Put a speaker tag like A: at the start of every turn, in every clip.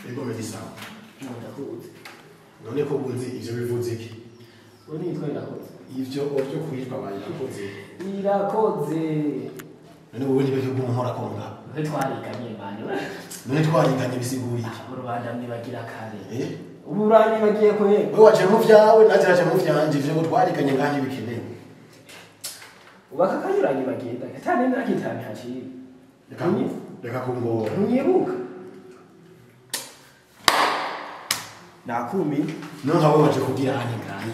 A: Ego me sawa. Ndakuzi. None ko bunzi ivyo bivuze iki?
B: Uri nitwa Irakoze.
A: Ivyo ovyo kwitwa bayirakoze.
B: Irakoze.
A: None wowe niba cyo gunkora ko nga.
B: None twariganye bane.
A: None twariganye bisigura iki?
B: Urubanda mwibagira kare.
A: Eh?
B: Ubu uranyibagiye ko yego.
A: Wewe waje mu vyawe naje naje mu vyanje ivyo ngo twariganye nganje bikeneye.
B: Ubaka kanyuranyibagiye ndakatane nakitane haciye.
A: Reka kungora.
B: Nyibuka. Nakumi
A: no nkawe waje kugira hane ngayi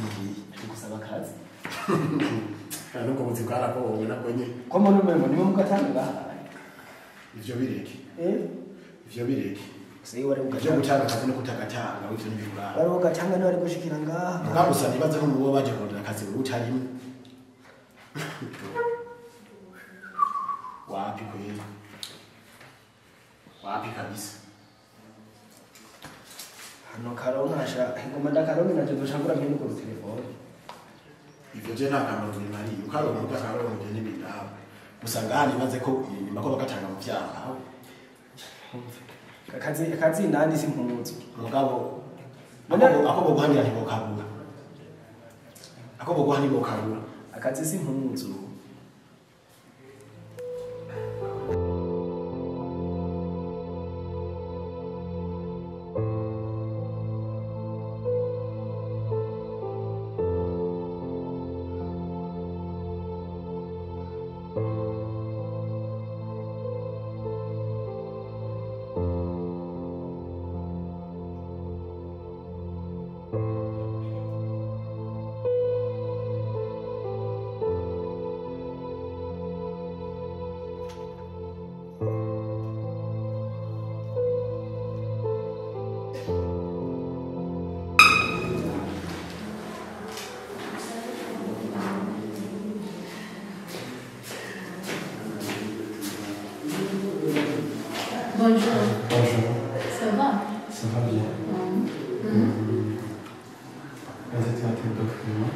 B: gusaba akazi.
A: Nuko buzi bwarakowe nabwo nye.
B: Ko mbona umengo niwe mugatanga ngaha.
A: Ivyo bireke. Ivyo bireke.
B: Se wari
A: ugatanga. Ivyo gutanga akazi no kutagatanga ivyo nibigura.
B: Wari ugatanga ni wari gushikira ngaha.
A: Ngabusa nibaze ko mubo baje kurondera akazi utarimo. Wapi kweli? Wapi kabisa?
B: No karonka sha ngoma ndakaronka naje ndoshangura mpene ku telefone.
A: Ivyo je nta kamaro bimari ukaronka utakaronka je n'ibindaba. Gusa ngani baze ko inyuma ko bagatanga mu vyaha.
B: Akazi ndandi simpuzu.
A: Mugabo ako boguhanira ntibokabura. Ako boguha ntibokabura.
B: Akazi simpuzu.
C: Bonjour.
D: Bonjour.
C: Ça va?
D: Ça va bien. Vous êtes à quel document?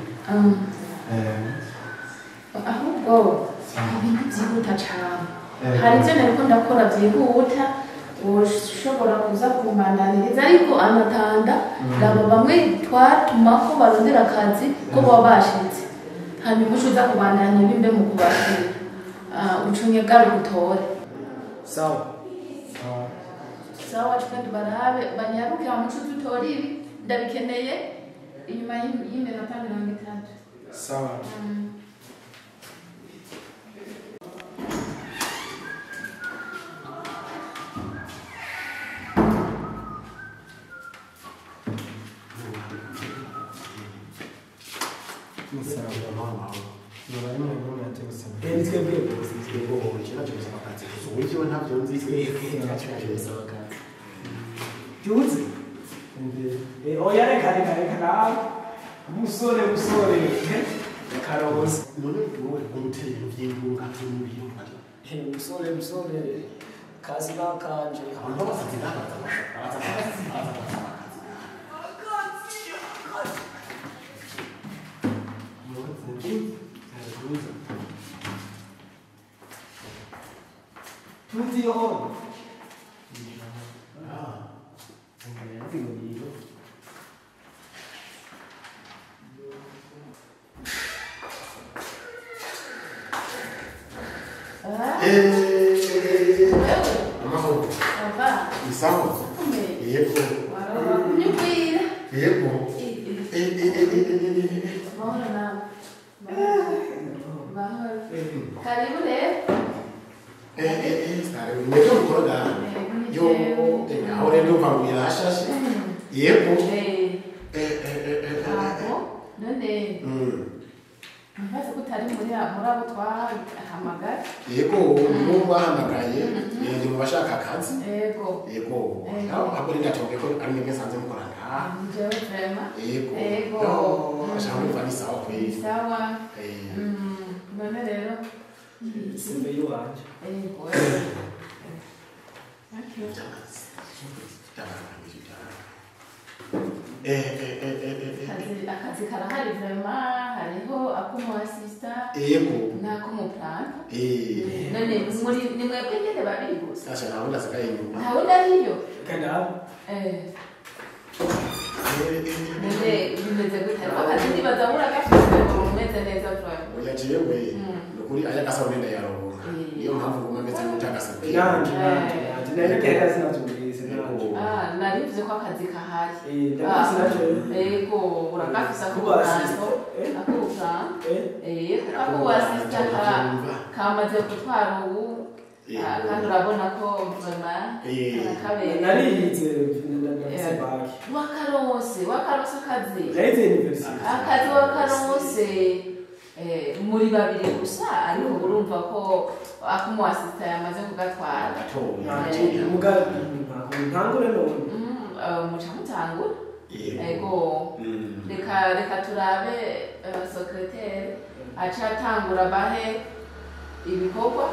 C: Ahubwo ibintu byihuta cyane. Hari ibyo nariko ndakora byihuta ushobora kuza kumbandaniriza ariko anatanda ndabo bamwe twatuma ko barondera akazi ko baba bashitse. Hanyuma uza kubandanya bimbe mu kubashira. Ucunye gari gutore.
B: Sawa.
C: Sawa kandi barabe banyaruke amucu tutori ibi ndabikeneye inyuma y'iminota 30.
D: Sawa.
B: Juzi. Oya reka reka nawe. Musore musore. Karoze.
A: None wowe gumuteye ibintu by'indunga by'umubiri bari.
B: Musore musore. Kazi bakanje.
A: Abantu basazi n'abaza.
B: Tuzi yo.
A: Amahoro. Isawa. Yego. Yego.
C: Mahoro nawe. Mahoro. Karibu rero.
A: Nibyo mukora. Yo, aho rero ndumva ngo yashashe. Yego.
C: None. Mbaze ko utari muri abo twahamagaye.
A: Yego, nibo bahamagaye, ndi mu bashaka akazi.
C: Yego.
A: Yego. Naho ahubwo ndatoke ko ari mwebwe nsanze mukora ngaha.
C: Njyewe vraiment.
A: Yego.
C: Yego.
A: Ashaka kumva ni sawa kweli.
C: Sawa. None rero.
B: Simbe yiwanje.
C: Yego. Okay. Akazi karahari vraiment, hariho ak'umu assistant
A: Yego.
C: n'ak'umu planton. None muri ni mwebwe nyene babiri gusa?
A: Asha nta wundi asigaye inyuma.
C: Nta wundi ariyo?
B: Kandi aho
C: None bimeze gute? Ariko akazi ndibaza uragafise, umeze neza vraiment.
A: Oya, jewe ni ukuri aya gasabune ndayaronka, niyo mpamvu nguma meze nk'utagasabune.
B: Nanje nanje nanje nari sinabyumvise nanje.
C: Ah, narivuze ko akazi kahari.
B: Ndabizi nanje.
C: Ego, uragafise
B: Kuba
C: ak'ubu
B: assistant.
C: Ak'ubu planton.
B: Eh.
C: Kuko ak'ubu assistant kamaze gutwara ubu. Ah, kandi urabona ko vraiment karakabereye.
B: Narize, ndafise bac.
C: Wakaronse akazi.
B: Narize university.
C: Akazi wakaronse. Muri babiri gusa, ariko urumva ko ak'umu assistant yamaze kugatwara.
A: Gatoya.
B: Muga ntangure none.
C: Muca mutangura.
A: Yego.
C: Ego. Reka turabe secrétaire aca atangura bahe ibikorwa.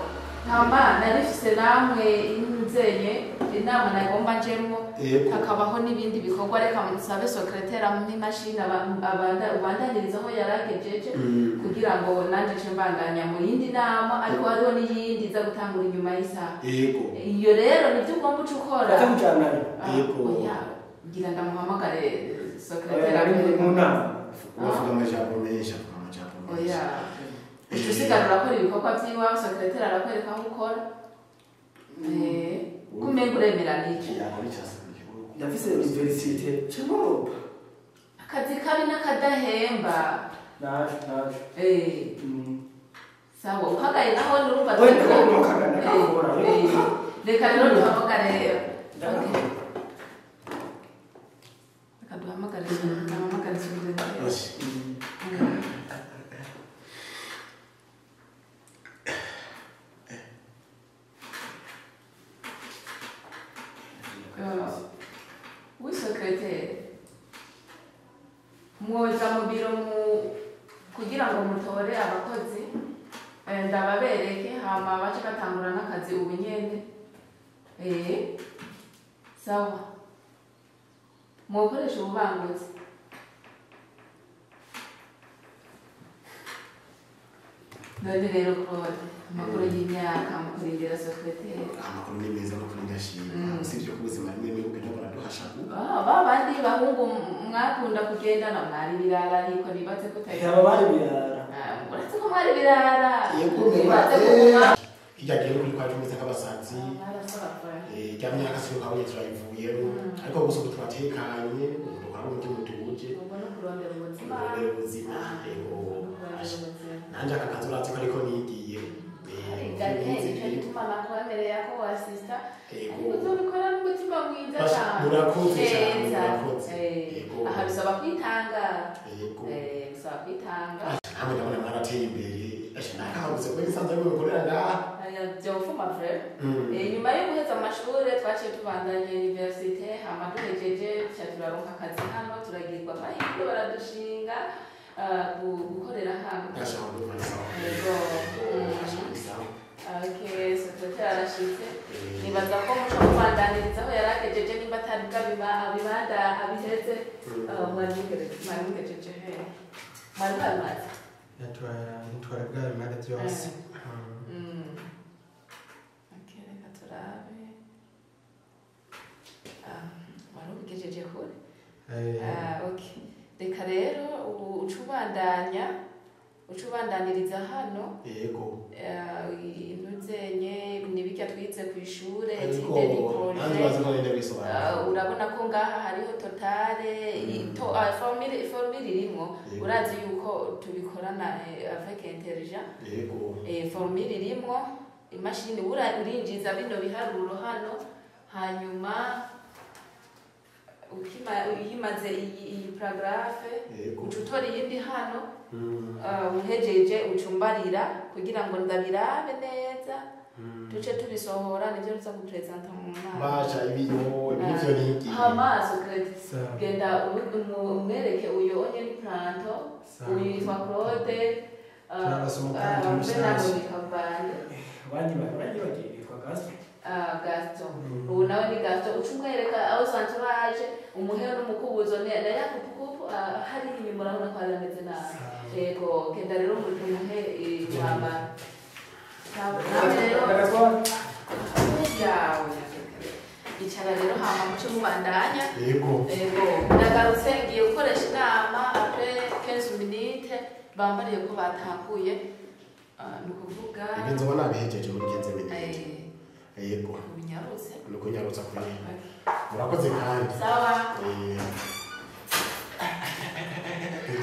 C: Hama narifise namwe inzenye inama nagomba njemwo, hakabaho n'ibindi bikorwa. Reka musabe secrétaire amuhe imashini ubandanirizaho yaragejeje, kugira ngo nanje nce mbandanya mu yindi nama, ariko hariho n'iyindi iza gutangura inyuma y'isaha. Iyo rero nibyo ugomba uca ukora.
B: Ndaza kujanayo.
C: Ah,
A: Yego.
C: oya, ngira ndamuhamagare secrétaire.
B: Nari mu nama.
A: Bavuga amajambo menshi, avuga amajambo menshi.
C: Oya, uca usigara urakora ibikorwa by'iwawe, secrétaire arakwereka aho ukora. Kumenga uremeranije.
A: Yakora icyasabye.
B: Ndafise université cyangwa
C: Akazi kabi n'akadahemba.
B: Naje naje.
C: Sawa, uhagaye naho nurumva.
B: Oya, ndakora, ndakora.
C: Reka rero duhamagare.
B: Ndakora.
C: Reka duhamagare, duhamagare secrétaire.
A: Oshi.
C: Oui, secrétaire. Mwoza mu biro mu kugira ngo mutore abakozi, ndababereke, hama bace batangura n'akazi ubu nyene. Sawa, mwokoresha ububangutsi. None rero Claude, amakuru y'imyaka mu kurindira secrétaire?
A: Amakuru ni meza no kuri, ndashima. Usibye ko ubuzima rimwe rimwe bugenda buraduhashagu.
C: Ah, ba bandi bahungu mwakunda kugendana mwari birara, ariko nibaze ko utari
B: Aba bari birara.
C: Ah, uretse ko mwari birara.
A: Yego.
C: Nibaze ko mwa
A: Irya gihe kuri kwa tumeze nk'abasazi.
C: Mwarasaba.
A: Irya myaka siyo kabonye turayivuyemo, ariko gusa ubu turatekanye, ubu dukora umutima utuje.
C: Ubwo no kurondera ubuzima.
A: Kurondera ubuzima, yego.
C: No kurondera ubuzima.
A: Nanjye aka kazi urazi ko ariko nigiye.
C: Nicyo gituma nakwemereye ko wasista, ariko uzobikora n'umutima mwiza cyane.
A: Murakoze cyane.
C: Neza.
A: Murakoze. Yego.
C: Aha bisaba kwitanga.
A: Yego.
C: Bisaba kwitanga.
A: Namwe ndabona mwarateye imbere. Asha, nakabuze ko nisanzwe mubikorera ngaha.
C: Byofuma vrai. Nyuma yo guheza amashure twaciye tubandanya université, hama duhejeje tuca turaronka akazi hano, turagirwa amahirwe baradushinga gukorera hano.
A: Asha, ndumva ni sawa.
C: Yego.
A: Asha, ni sawa.
C: Okay, secrétaire arashitse. Nibaza ko muco kubandaniriza aho yaragejeje, nimba atari bwa abibanda abiheze. Mwari mugejeje he? Mwari bwamaze?
D: Ntitwara bwa bimara byose.
C: Okay, reka turabe. Ah, wari ubigejeje kure. Ah, okay. Reka rero ubu uca ubandaniriza hano.
A: Yego.
C: Intuzenye nibirya twize ku ishure.
A: Ariko
C: étude du
A: nanjye
C: projet.
A: urazi ko nenda bisobanura.
C: Urabona ko ngaha hariho totale, formule irimwo.
A: Yego.
C: Urazi yuko tubikorana avec intelligent. Formule irimwo, imashini urinjiza bino biharuro hano, hanyuma uyimaze iyi paragraphe, uca utora iyindi hano. Uhejeje ucumbarira kugira ngo ndabirabe neza, tuce tubisohora, nivyo tuza kupresenta mu nama.
A: Basha, ibiyo ibi nivyo nigiye.
C: Hama secrétaire,
D: Sawa.
C: genda umwereke uyo onye ni planton.
D: Sawa.
C: Uyu yitwa Claude.
D: Turabasa umupanto mushasha.
C: Kavande.
B: Abandi bagiye bitwa Gaspar.
C: Gaston. Ubu nawe ni Gaston uca umwereka aho santurage umuheho n'umukubuzo na ya kupukupu hari inyuma urabona ko hari ameze nabi. Yego genda rero umuhe imwambaro. Nawe rero yawe icara rero hama muce mubandanya.
A: Yego.
C: Yego ndagarutse ngiye gukoresha inama après 15 minutes bambariye ko batahuye ni ukuvuga
A: ibi nzoba nabihejeje muri 15 minutes. Yego.
C: Ubinyarutse.
A: Nuko nyarutsa kuri. Murakoze kandi.
C: Sawa.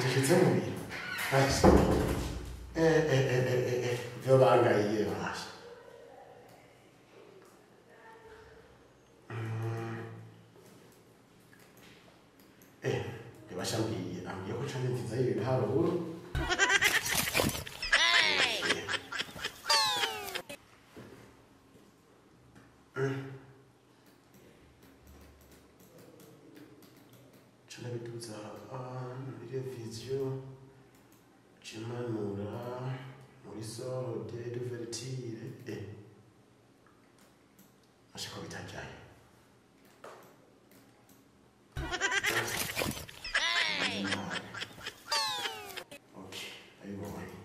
A: Dushitse mu biro. Vyo bangayiye basha. Ntibashambwiye ambwiye ko cane nziza y'ibiharuro. Canabiduza muri revision cimanura muri solde d'ouverture ashaka bitajaye. Okay, ayibonye.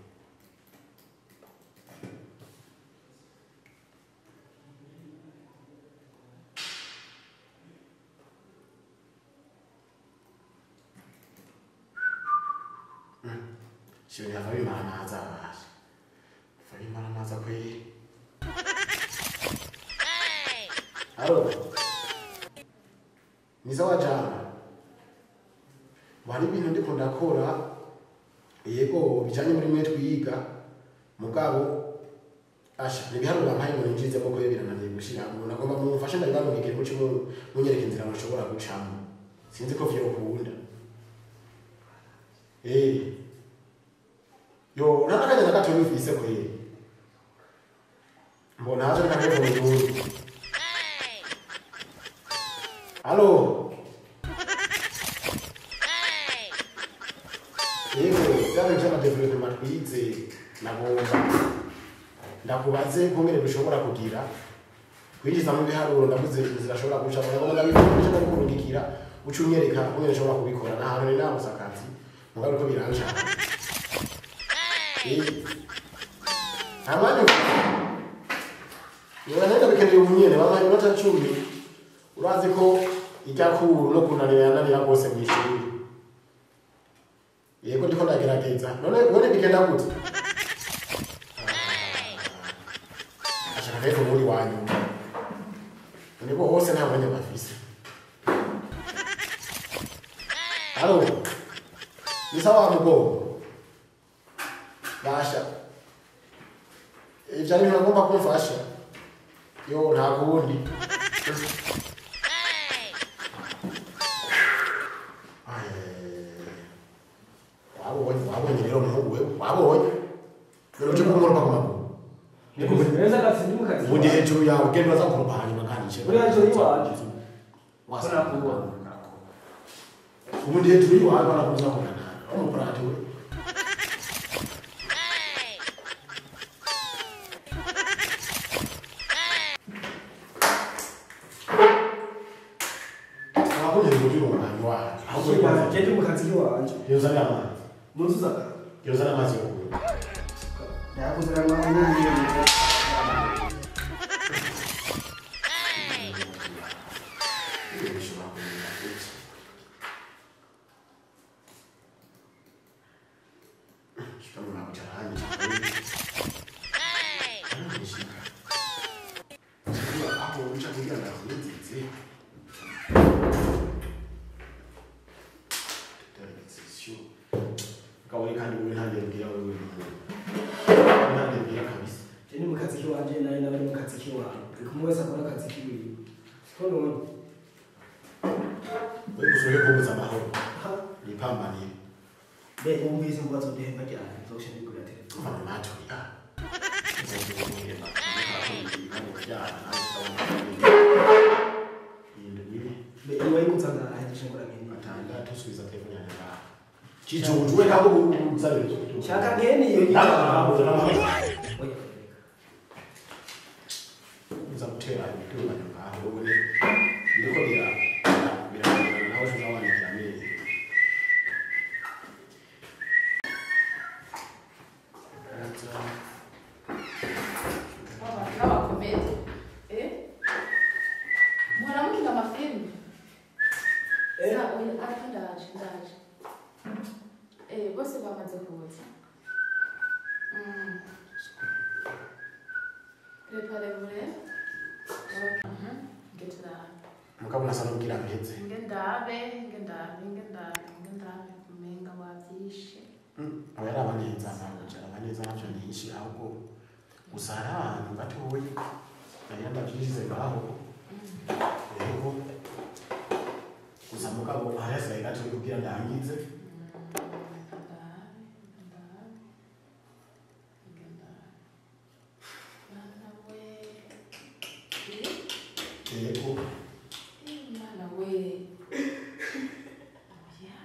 A: Siyo hava bimara basha. Hava bimara amazi kweri. Alo. Niza wajana. Wari ibintu ndiko ndakora yego bijanye muri mwe twiga mugabo asha nibiharuro bampaye ngo ninjize ko birananiye gushiramo nagomba mumfashe ndabibamubwire muce munyereke inzira mushobora gucamo sinzi ko vyokunda. Yo nakakanya nagato bifise kweri mbona haje ndakabona. Alo. Yego byari byama development twize nagomba ndakubaze kongere dushobora kugira kwinjiza mu biharuro ndavuze inzira ashobora guca nagomba ndabikora ndakurungikira uca unyereka kongere nshobora kubikora na hantu ni nabuze akazi mugabo uko biranja. Amani yewe ndabikeneye ubunyene bampaye iminota 10 urazi ko ijya kuru no kunanira yananira rwose mw'ishuri. Yego ndiko ndagerageza none bigenda gute? Ashaka rero muri wanyuma nibo hose nta mwanya bafise. Alo. Ni sawa mugo. Basha. Ivyo ari nagomba kumfasha. Yo nta kundi. Wabonye rero muhungu wewe wabonye. Rero uje kumurwa ku maguru.
B: Neza gafite ndi mukazi.
A: Ubundi hejuru yawe ugenda uza kurupa hanyuma kandi nshye.
B: Uri hejuru yiwanje.
A: Wasakubona. Ubundi hejuru yiwawe barakuza kubona. Umukurate we. Wabonye hejuru yiwawe.
B: Ahubwo je ndi mukazi yiwanje.
A: Yozana amazi.
B: Muzuza.
A: Yozana amazi yo kunywa.
B: Ndakuzana amazi.
A: gutera imidugararo ngaho ubone biriko biragaragara nawe ushobora wandikira mail.
C: N'abakomedi muhora mukina amafilime? Oya, ariko ndaje ndaje. Bose bamaze kuza. Préparez-vous. Nge turabe.
A: Mugabo nasa n'ubwira mpeze.
C: Nge ndabe, nge ndabe, nge ndabe, nge ndabe umenga wavyishe.
A: Oya, araba neza ntabwo araba neza ntavyo nishe, ahubwo gusa hari ahantu gatoyi nari ndavyishize ngaho. Yego. Gusa mugabo hari hasigaye gatoyi kugira ndangize.
C: Nge ndabe, nge ndabe. Mana we.
A: Yego.
C: Mana we. Oya.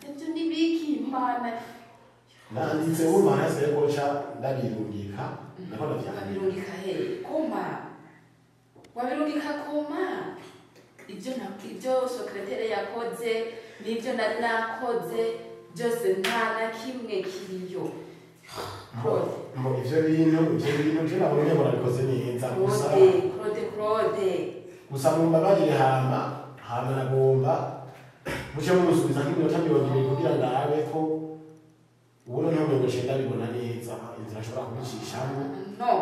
C: Ibyo ni biki Mana?
A: Nanditse wumva hasigaye ko nca ndabirungika nako ndavyandika.
C: Wabirungika he? Koma. Wabirungika koma. Ibyo na ibyo secrétaire yakoze n'ibyo nari nakoze byose nta na kimwe kiriyo. Claude.
A: Mbo ivyo bintu je nabonye ngo nabikoze neza gusa.
C: Claude, Claude, Claude.
A: Gusa mumbabarire hama nagomba muce mumusubiza nk'iminota 20 kugira ndabe ko ubu noneho mirongo icenda bibona neza inzira nshobora kubicishamo.
C: Non.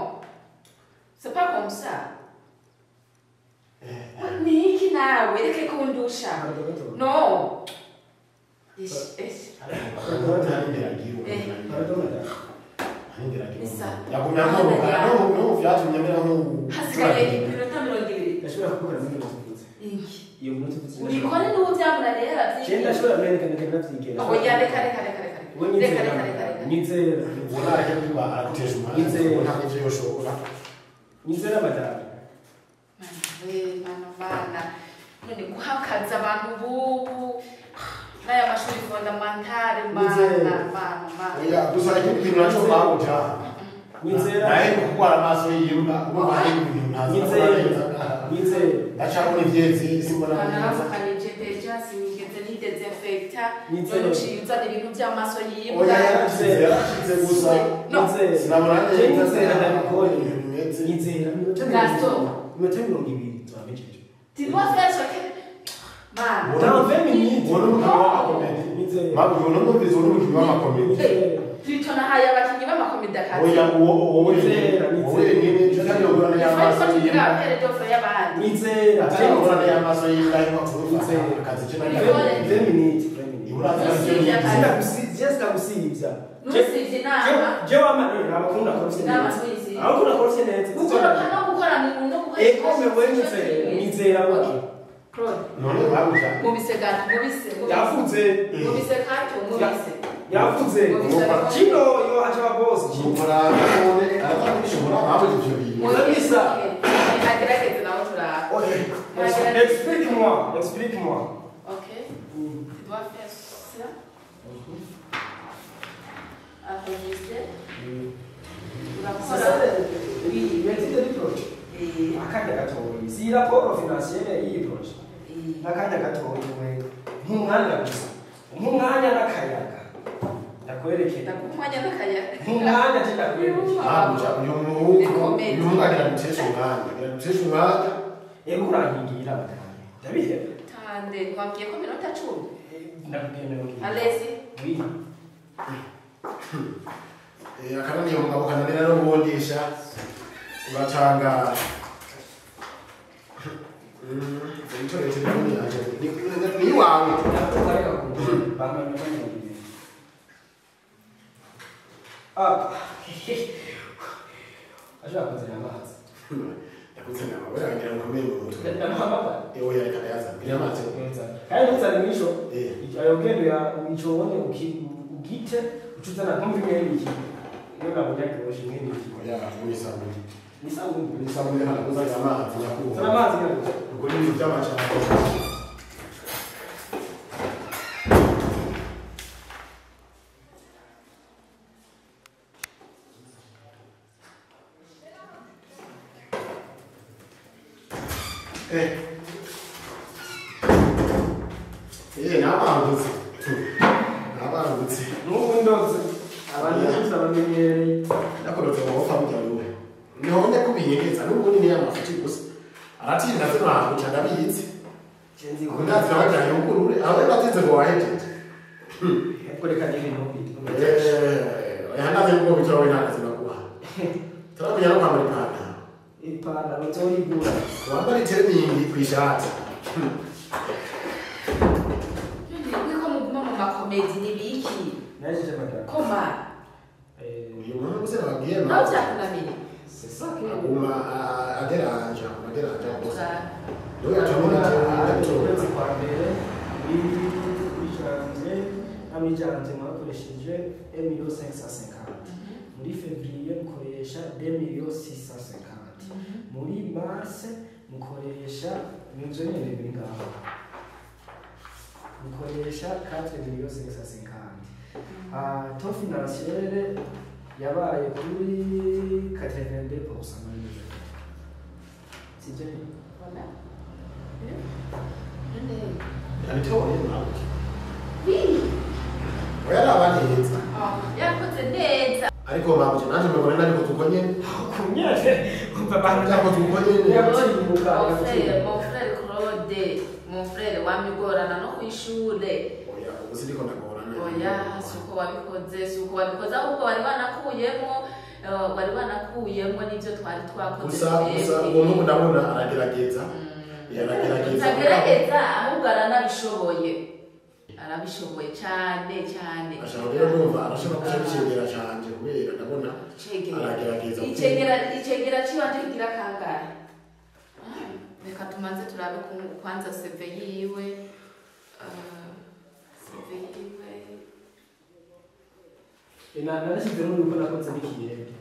C: C'est pas comme ça. Ni iki nawe reke kundusha. Non. Ish, ish. Isa.
A: Yagumya nkoroka n'ubu vyatumye mera nk'ubu.
C: Hasigaye iminota 20.
B: Ndashobora gukora muri minota uvuze.
C: Iki.
B: Iyo minota uvuze.
C: Ubikore n'ubu byamunaniye
B: Je
C: yarabyigeze.
B: ndashobora mwereka ndavyigera.
C: Oya, reka reka reka reka.
B: Wowe
C: Reka
B: nyizera.
C: reka reka reka.
B: Nyizera.
A: Ubona areke kuba aragutesha umwanya.
B: Nizeye.
A: Ubona n'ivyo yoshobora.
B: Nyizera madame.
C: Mana we, mana mana. None guhakaza abantu bubu n'aya mashuri fondamentale, mana
B: Nizeye.
C: mana mana.
A: Oya, gusa ikindi kintu naco mwabuja
B: Nyizera.
A: naye kurwara amaso y'imbwa ubona hari ibintu ntazi
B: Nyizera.
A: neza.
B: Nyizera.
A: Ndacabona ivyezi simbona neza.
C: Naravukanije déjà, sinigeze nidesinfecta.
B: Nizeye.
C: None uciye uzana ibintu by'amaso y'imbwa.
A: Oya, yarashize yarashize gusa.
C: No.
B: Nyizera.
A: Sinabona
B: Je
A: neza
B: nyizera ndabikore.
A: ibintu bimeze.
B: Nyizera minota
C: Gaston.
B: Minota 20 twamejeje.
C: Tu dois faire ce que mana.
B: Dans 20 minutes.
A: Uwo ni umukinnyi w'amakomedi.
B: Nyizera.
A: Mpamvu uwo numvise uwo ni umukinnyi w'amakomedi.
B: Nyizera.
C: Plutôt nahaye abakinnyi b'amakomedi akazi.
A: Oya, uwo wenyine
B: Nizera,
A: uwo
B: nizera.
A: wenyine tutayobora y'amaso
C: Ariko tugira
A: y'imbwa.
C: appel d'offre y'abandi.
B: Nyizera.
A: Atayobora y'amaso y'imbwa ariko
B: Nizera.
A: akazi ke
C: Ubikore.
B: 20 minutes. 20 minutes.
A: Iburaza
C: Nusivye akazi.
B: Sinakusivya.
C: Nusivye inama.
B: Je wama abakunda korofye
C: Inama
B: neza.
C: ntuyisivye.
B: Abakunda korofye neza.
C: Gukoropa no gukora ni no gukora.
B: Eko mewe nyizera. Nyizera wewe.
C: Claude.
A: None babuja.
C: Mubise gato, mubise. Mubise.
B: Yavuze.
C: Mubise gato, mubise.
B: Yavuze. Kino yo acha boss.
A: Mukora none araza kubishobora babuja ivyo bintu.
B: Mubisa.
C: Agerageze nawe turaba.
B: Okay. Explique-moi, explique-moi.
C: Ok. Tu dois faire ça. Enregistrer.
B: C'est ça,
C: Urakora.
B: oui, mais c'est des projets. Akanya gatoyi. Si rapport financier y'iyi projet. Akanya gatoyi we. Nk'umwanya gusa. Nk'umwanya n'akayaga. Ndakwerekera.
C: Ndakumwanya n'akayaga.
B: Nk'umwanya je ndakwerekera.
A: Babuja uyu muhungu uyu muhungu agira gutesha umwanya agira gutesha umwanya.
B: Yego urankingira madame. Ndabiheba.
C: Tande, wambwiye ko minota 10.
B: Ndakubwiye 20.
C: Allez-y.
B: Oui.
A: Akananiye umugabo kananira no kubondesha uratangara. Witoreye telefoni yanje ni iwawe.
B: Ndakubareka ku bamwe 20. Ah. Ashaka kuzana amazi.
A: Ndakuzanira amabuye ngira ngo nkomeye mu mutwe.
B: Ndamuhamagara.
A: Ewe yareka ndayaza mbere amazi.
B: Neza. Kandi ntuzane mwisho. Ayo gendo ya ico wonye ugite ucuzana nkumva imwe iki. Iyo nabonye akiroshe imwe iki.
A: Oya, mwisabuni.
B: Ni sabuni.
A: Mwisabuni hano kuzanira amazi nyakubahwa.
B: Zana amazi nyakubahwa.
A: Ubwo ni ibintu by'amacana. Nabangutse. Nabangutse.
B: N'ubu ndoze. Abantu bose bamenyereye.
A: Nakorotse ngo wopfa burya wewe. None kubinyegeza n'ubundi ni amafuti gusa. Aratinda se ntabwo ndabizi.
B: Cenzi
A: ngo ndazi abajyanye ugurure aho batinze ngo wahejeje.
B: Eko reka n'ibintu bitwa.
A: Oya ndazi ngo bicawe nta nakuha. Turamenya no kwambara ipantaro.
B: Ipantaro nzoyigura.
A: Wambara itreningi kw'ishati.
C: Niko muguma mu makomedi nibiki?
B: Naje madame.
C: Koma.
A: Uyu muntu gusa nababwiye
C: nawe byakunaniye.
B: C'est ça que
A: aguma aderanja gusa. Niwe yatamuna
B: ukwezi kwa mbere muri janvier na janvier mwakoresheje 1,550,000. Muri février mukoresha 2,650,000. Muri mars mukoresha n'inzu nyene biri ngaho. Mukoresha 4,550,000. Taux financier yabaye kuri 82% muri sibyo?
C: Voilà.
A: Yabitoye nawe.
C: Oui.
A: Oya arabaneza.
C: Yakoze neza.
A: Ariko mabuje nanje mbona nari kutukonye.
B: Kunyere umva abantu
A: kutukonye.
B: Yabuka.
C: Mon frère Claude, mon frère wamigorana no kwishure.
A: Oya ubusiriko ndagorana.
C: Oya suko wabikoze ahubwo bari banakuyemo n'ibyo twari twakoze.
A: Gusa uwo muntu ndabona aragerageza.
C: Aragerageza ahubwo aranabishoboye. Arabishoboye cyane cyane.
A: Ashaka rero ndumva arashobora kucegera cyane kubera ndabona aragerageza.
C: Icegera cibanje kigira kangahe? Reka tumanze turabe kwanza CV yiwe. CV yiwe.
B: Narashyize muri uko nakoze n'ikiyede.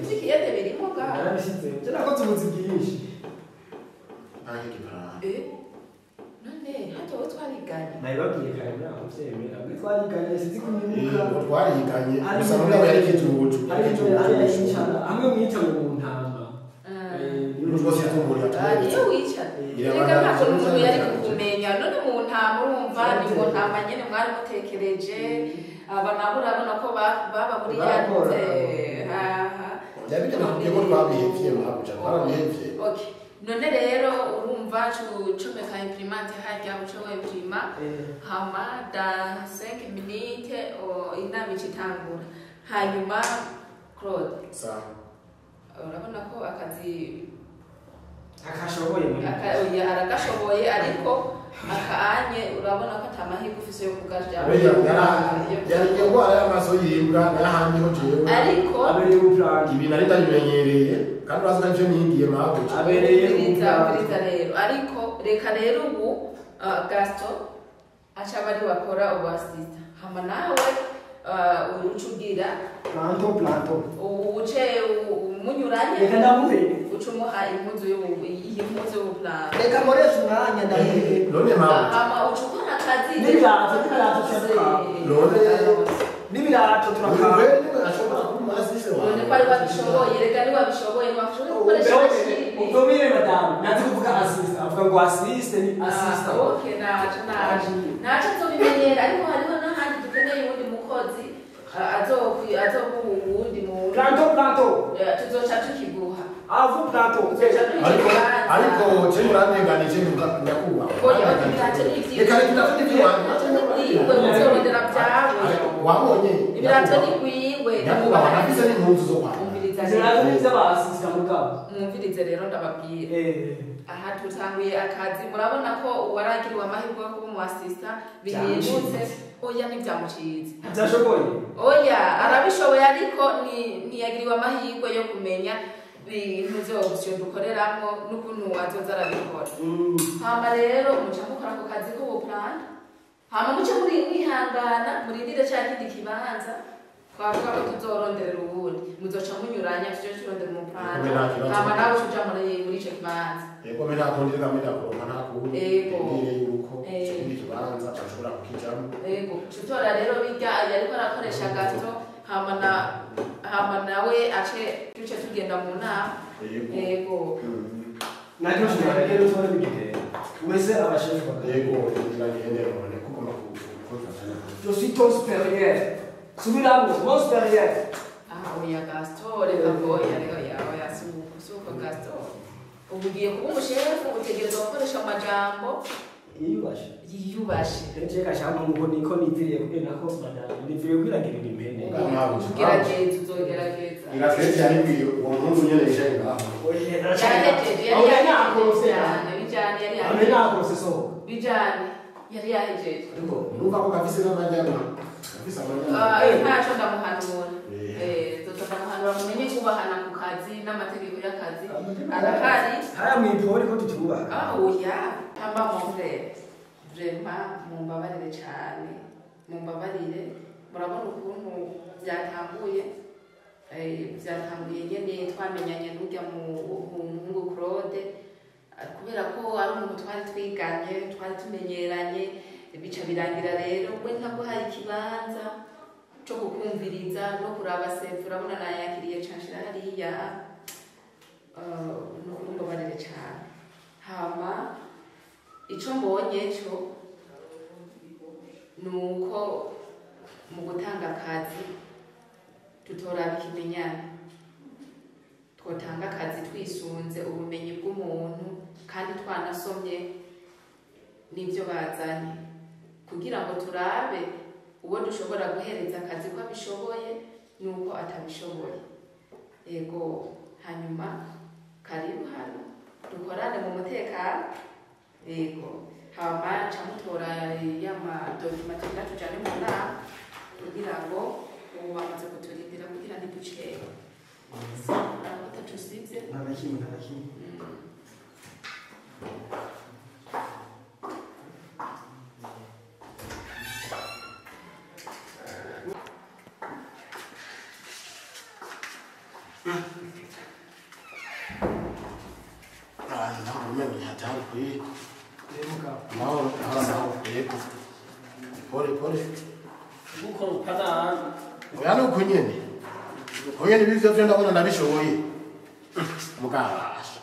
C: Ikiyede birimo ga.
B: Narabishyize. Cyo nakoze ubuzi bwinshi.
C: None hato twariganye.
B: Nabibabwiye kare naho byemera. Mwe twariganye sinzi kunyibuka.
A: Twariganye. Gusa mugabo yari kijuju.
B: Amwe mwita mu ntama.
A: Rwose tumuri
C: atari. Iyo wicara. Reka ntabwo umuntu yari kukumenya. None mu ntama urumva ni mu ntama nyene mwari mutekereje. Aba nabo urabona ko baba buri yanditse. Aha.
A: Yabite nakubwiye ko twabihevye mabuja. Twarabihevye.
C: Okay. None rero urumva ucomeka imprimante harya uce wimprima hama da 5 minutes inama icitangura. Hanyuma Claude.
A: Sawa.
C: Urabona ko akazi
B: akashoboye
C: muri aragashoboye ariko akaanye urabona ko atamahirwe ufise yo kugarya.
A: Yari ingwara y'amaso yimbwa nahanyeho jewe.
C: Ariko
B: abereye ubuplani
A: ibi nari ndabimenyereye kandi urazi ko ivyo nigiye mabuja.
B: Abereye
C: ubuplani rero ariko reka rero ubu Gaston aca bari bakora ubu assistant. Hama nawe urucugira
B: planto
C: uce umunyuranye
B: reka ndamuhe
C: ucumuha impuzu y'ubuplani.
B: Reka nkoresha umwanya ndamuhe.
A: None mabuja
C: hama ucukora akazi
B: n'ibirato none n'ibirato turakaba.
A: Ashobora kuba assistant wawe.
C: None ko ari wabishoboye reka ni wabishoboye ntiwashoboye gukoresha imashini.
B: Ubwo madame nazi kuvuga assistant avuga ngo assistant ni assistant.
C: Okay naco nzobimenyera ariko hariho n'ahandi dukeneye uwundi mukozi azokuha uwundi muntu.
B: Planto
C: tuzoca tukiguha.
B: Avu planto.
A: Ariko je murandenganije nyakubahwa.
C: Oya ibirato ni ivyiwe.
A: Reka ibirato ni ivyiwe.
C: Uzorondera vyawe.
A: Wabonye
C: ibirato ni gwiwe.
A: Nyakubahwa nafise n'impuzu zo kwambara.
B: Ibirato ni ivy'abasisita mugabo.
C: Mwumvirize rero ndababwira. Aha tutanguye akazi murabona ko uwaragiriwe amahirwe yo kuba umu assistant bihindutse. Oya ntibyamucitse.
B: Ntibyashoboye.
C: Oya arabishoboye ariko ntiyagiriwe amahirwe yo kumenya ibintu vyose dukoreramwo n'ukuntu azoza arabikora. Hama rero muca mukora ako kazi k'ubuplani. Hama muce muri mwihangana murindire ca kindi kibanza twavuga ko tuzoronderera uwundi. Muzoca munyuranya tuje turondera umuplani. Hama nawe uca muri ico kibanza.
A: Yego mena akondera kamena kuronka nta kundi.
C: Yego.
A: Yuko ico kindi kibanza ashobora kukijamwo.
C: Yego. Tutora rero birya yariko arakoresha gato hama nawe ace tuce tugenda mu nama. Yego.
B: Nacyo rero tubone bigitera. Wese abashefu bakaye.
A: Yego, ndagende none kuko makukozana.
B: Je suis ton supérieur. Subiramo, mon supérieur.
C: Ah, oya Gaston, reka oya, reka oya, oya, suko Gaston. Ubu ugiye kuba umushefu utegerezwa gukoresha amajambo
B: yiyubashe.
C: Yiyubashe.
B: Nje gashamba ngo niko niviriye kubera ko madame niviriye kwiragirira impene.
C: Ugerageza uzogerageza.
A: Irafete yari bwiye uwo muhungu nyene yicaye ngaho.
C: Oya, yahejeje bijane yari
B: yahejeje. Nakorose so.
C: Bijane yari yahejeje.
A: Ariko urumva ko gafise n'amajyana. Gafise amajyana.
C: Ah, ntaco ndamuhanura. Tuzotamuhanura mumenye kubahana ku kazi n'amategeko y'akazi. Arahari.
B: Haya mwipori ko tutubaha.
C: Ah, oya. Hamba mon frère. Vraiment mumbabarire cyane. Mumbabarire. Murabona ukuntu byatanguye. Byatanguye nyene twamenyanye n'urya muhungu Claude kubera ko ari umuntu twari twiganye twari tumenyeranye bica birangira rero we ntabwo hari ikibanza cyo kukumviriza no kuraba sefu urabona nayakiriye canshira hariya no kumbabarire cyane hama ico mbonye cyo nuko mu gutanga akazi tutoraba ikimenyane twotanga akazi twisunze ubumenyi bw'umuntu kandi twanasomye n'ibyo bazanye kugira ngo turabe uwo dushobora guhereza akazi ko abishoboye nuko atabishoboye. Yego, hanyuma karibu hano dukorane mu mutekano. Yego, hama nca mutora y'amadokima tugenda tujane mu nama kugira ngo ubu bamaze kuturindira kugira ntiducewe. Utacusize?
D: Nta na kimwe, nta na kimwe.
A: Ah, ntabwo umenye hatari kuri. Amahoro, amahoro, yego. Pole, pole.
E: Gukoropa nabi.
A: Oya nuko nyene. Oya nibivyo vyo ndabona nabishoboye. Mugabasha.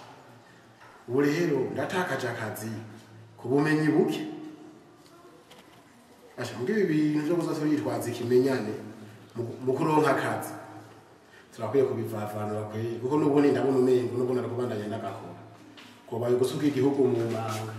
A: Ubu rero ndatakaje akazi ku bumenyi buke. Asha mbwe ibi bintu byo kuza turitwaza ikimenyane mu kuronka akazi. Turakwiye kubivavanura kwe kuko n'ubundi ndabona umengo n'ubundi arakubandanya ndagakora. Kobaye gusuka igihugu mu manga.